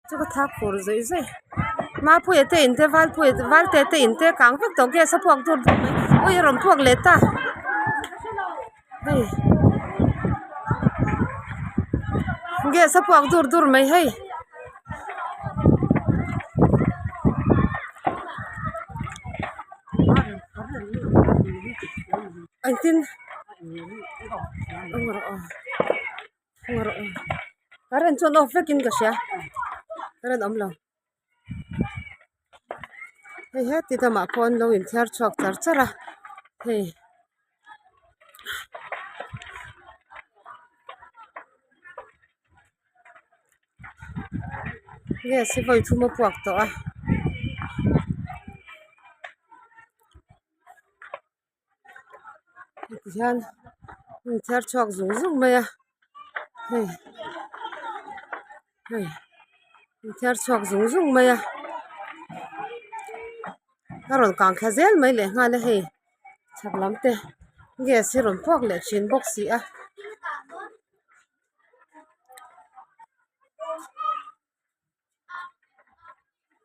Chu ka thak fur zawih zawih Mapuia te in te Valpuia te Valte te in te kang vek tawh gas a puak dur dur mai ui a rawn puak leh ta hei gas a puak dur dur mai hei. Engtin current chuan off vekin ka hria current awm lo hei heti lamah pawh an lo inthiar chhuak char char a hei. Gas hi vawi thum a puak tawh a. Tihian inthiar chhuak zung zung mai a hei hei inthiar chhuak zung zung mai a a rawn kang thla zel mai leh nghal a hei chhak lam te gas hi rawn puak leh thin bawk si a.